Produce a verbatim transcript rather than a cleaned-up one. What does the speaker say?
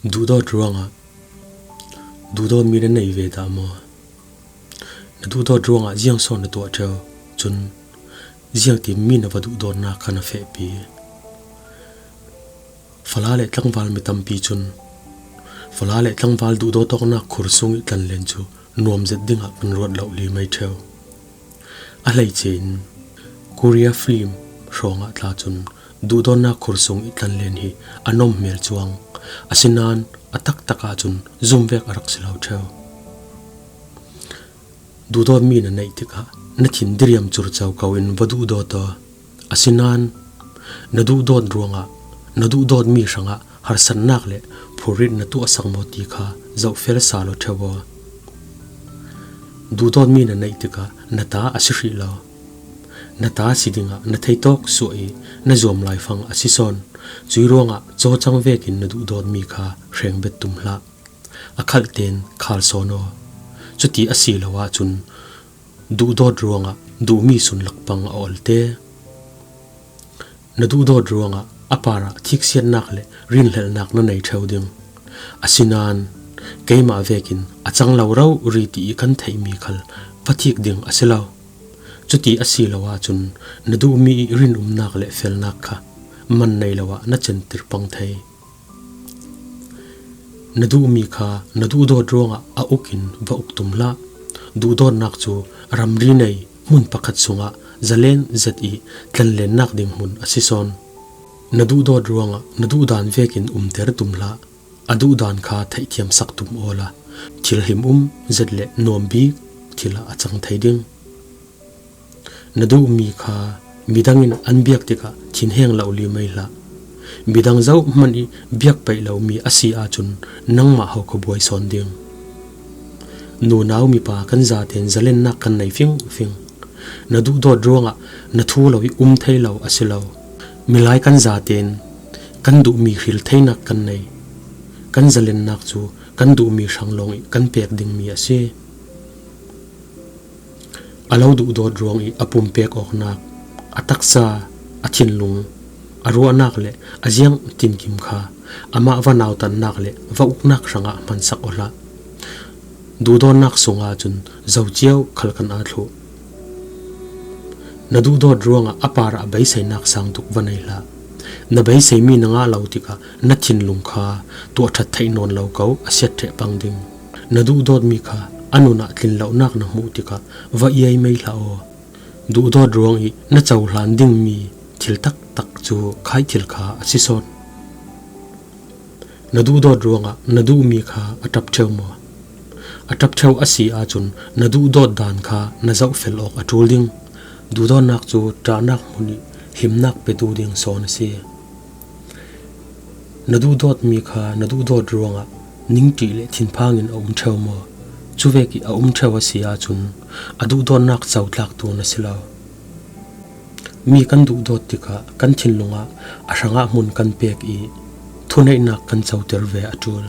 Duhdawt ruangah duhdawt mi na nei ve dah maw? Na duhdawt ruangah ziang sawn na tuah ṭheu? Cun ziangtin mi na va duhdawtnak kha na fehpi? Fala le tlangval mi tampi cun fala le tlangval duhdawt awknak khur sung i tlanlen cu nuam zet dingah kan ruat lo li mai ṭheu. A hleice in Korea film hrawngah tla cun duhdawtnak khur sung i tlanlen hi a nawmhmel cuang, asinain a taktak ahcun zumvek a rak si lo ṭheu. Duhdawt mi na neih tikah na thin diriam curco ko in va duhdawt aw. Asinain na duhdawt ruangah na duhdawt mi hrangah harsatnak le phurrit na tuahsak maw ti kha zohfel sal aw ṭheu aw. Duhdawt mi na neih tikah na ta a si hrih lo. Na ta si dingah na theitawk suah i na zuam laifang a si sawn. Cui ruangah cawcang vekin na duhdawt mi kha hreng bet tum hlah. A khalh tein khal sawn aw. Cuti a si lo ahcun duhdawt ruangah duhmi sun lakpang a olh te. Na duhdawt ruangah a parah thiksiatnak le rinhlelhnak na nei ṭheu ding. Asinain keimah vekin a cang lo rori ti i kan theihmi khal va thik ding a si lo. Cuti a si lo ahcun na duhmi i rinumnak le felnak kha man nei lo ah na center pang thei. Na duhmi kha na duhdawt ruangah a uk in va uk tum hlah. Duhdawtnak cu ramri nei hmun pakhat sungah zalen zet i tlanlennak ding hmun a si sawn. Na duhdawt ruangah na duhdan vekin umter tum hlah. A duhdan kha theihthiam sak tum awla thil him um zet le nuam bik thil ah a cang thei ding. Na duhmi kha midang in an biak tikah thinheng lo li mai hlah. Midang zoh hmanh i biak peih lomi a si ahcun nangmah ho kha buai sawn ding. Nunau mipa kan zaten zalennak kan nei fingfing. Na duhdawt ruangah na thu lo i um thei lo a si lo. Milai kan zaten kan duhmi hril theinak kan nei. Kan zalennak cu kan duhmi hrang lawng i kan pek dingmi a si. A lo duhdawt ruang i a pumpek awknak, a taksa, a thinlung, a ruahnak le a ziang tinkim kha amah va nautannak le va uknak hrangah hmansak aw hlah. Duhdawtnak sungah cun zocio khal kan aa thluh. Na duhdawt ruangah a parah beiseinak sang tuk va nei hlah. Na beiseimi na ngah lo tikah na thinlung kha tuah ṭhat theih nawn lo ko a siat ṭheh pang ding. Na duhdawtmi kha a nun ah tlin lonak na hmuh tikah va iai mei hlah aw. Duhdawt ruang i na cohlan dingmi thil taktak cu khaih thil kha a si sawn. Na duhdawt ruangah na duhmi kha a ṭap ṭheu maw? A ṭap ṭheu a si ahcun na duhdawt dan kha na zohfel awk a ṭul ding. Duhdawtnak cu ṭahnak hmun i himnak petu ding sawn a si. Na duhdawtmi kha na duhdawt ruangah ningṭih le thinphang in a um ṭheu maw? Cuvek i a um ṭheu a si ahcun a duhdawtnak cotlaktu na si lo. Mi kan duhdawt tikah kan thinlung ah a hrangah hmun kan pek i thuneihnak kan coter ve a ṭul.